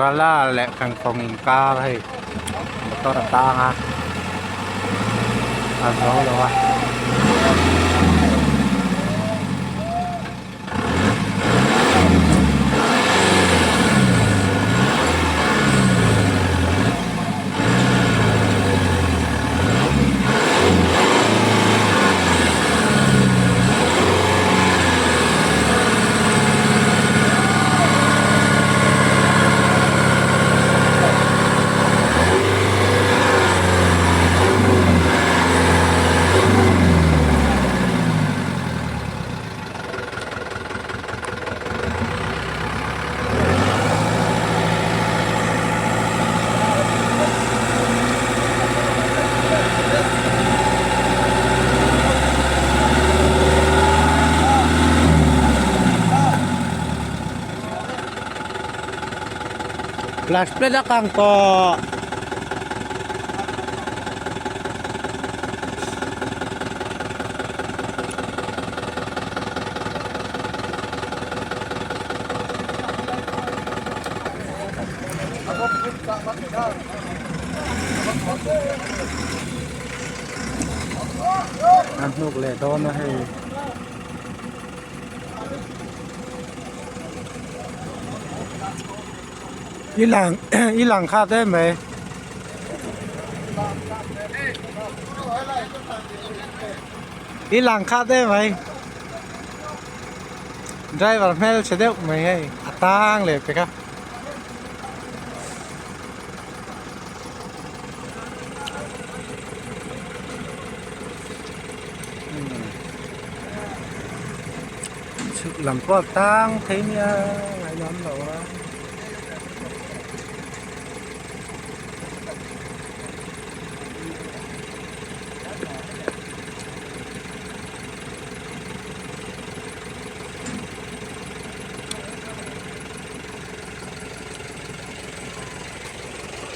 Rala leh Thangkawng inkar hei motor a tang a a zo lo a. Flash plate a kang tawh. An hnuk leh dawn a hei. I lang i lang khat em mai. I lang khat em mai. Driver hmel chhe deuh mai hei a tang leh pek a. Chhuk lam pawh a tang thei nia ngaihnuam lo a.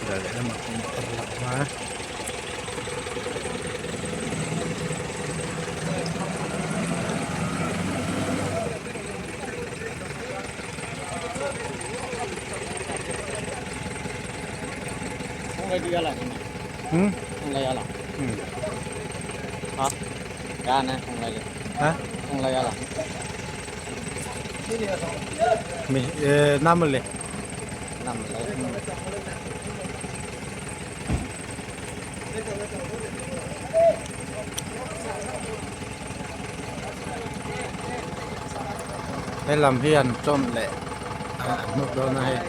Ral lehlamah pawh motor a awm a. He lam hi an tawm leh a hnuk dawn a hei.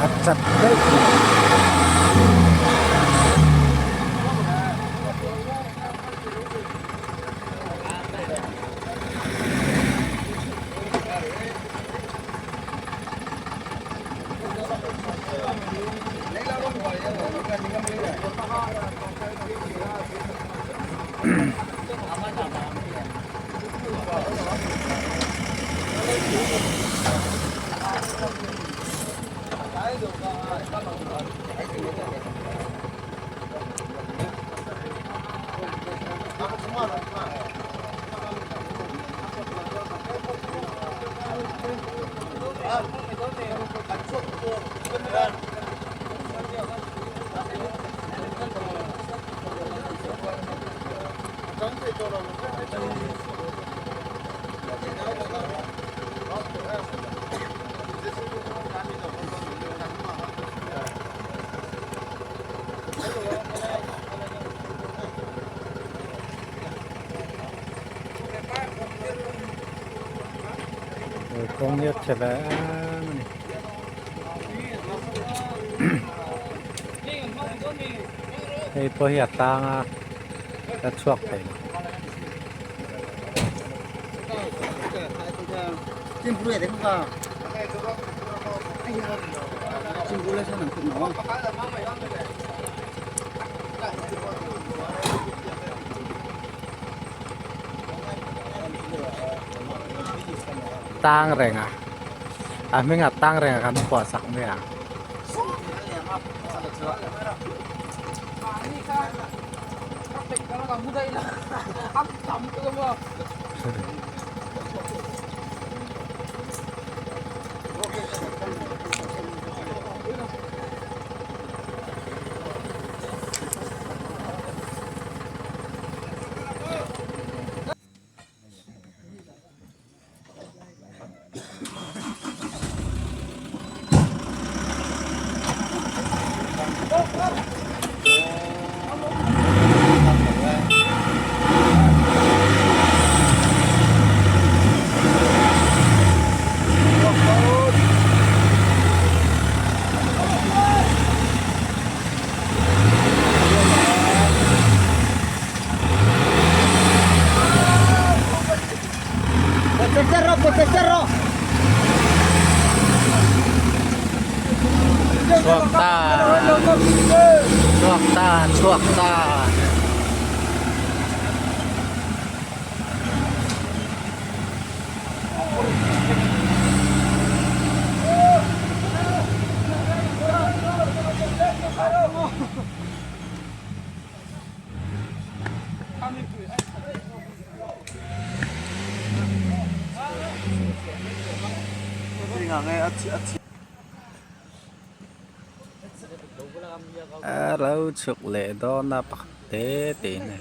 A chat daih mai. Kawng hi a chhe ve em a ni. Hei pawh hi a tlang a la chhuak thei lo. Tang reng a a hming ah tang reng a kan phuah sak mai ang. Chhuak ta chhuak ta chhuak ta. A lo chhuk leh dawn a pakhat te te in a ni.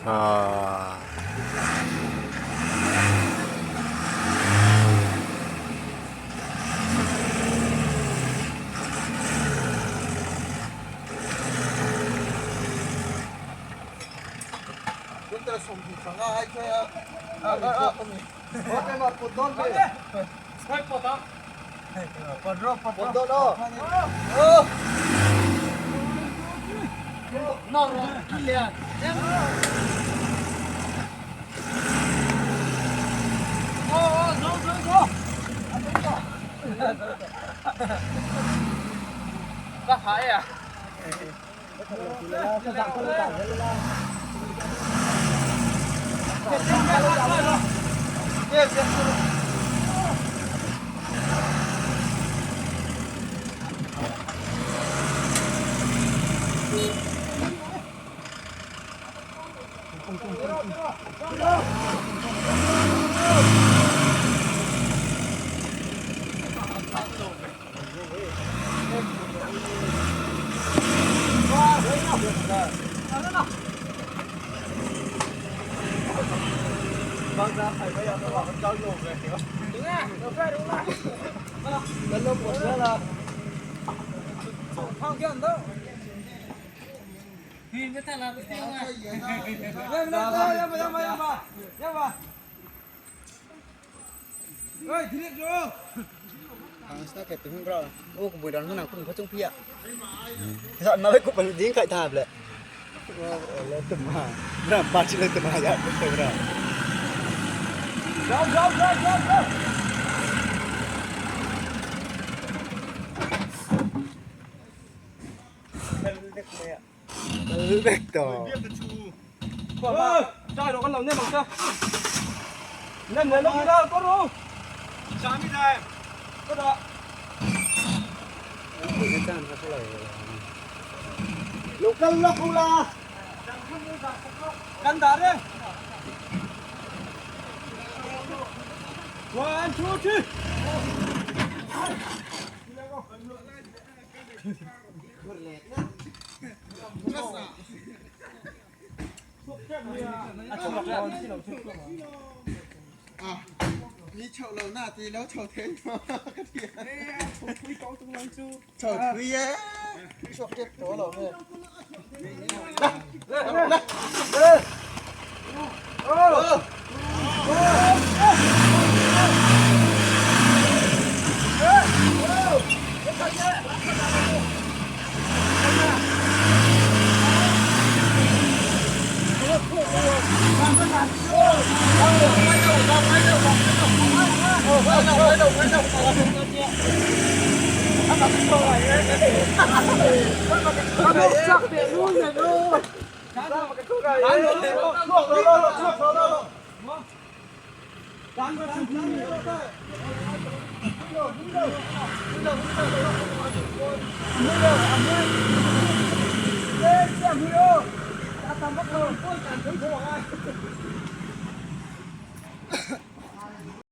Ahh.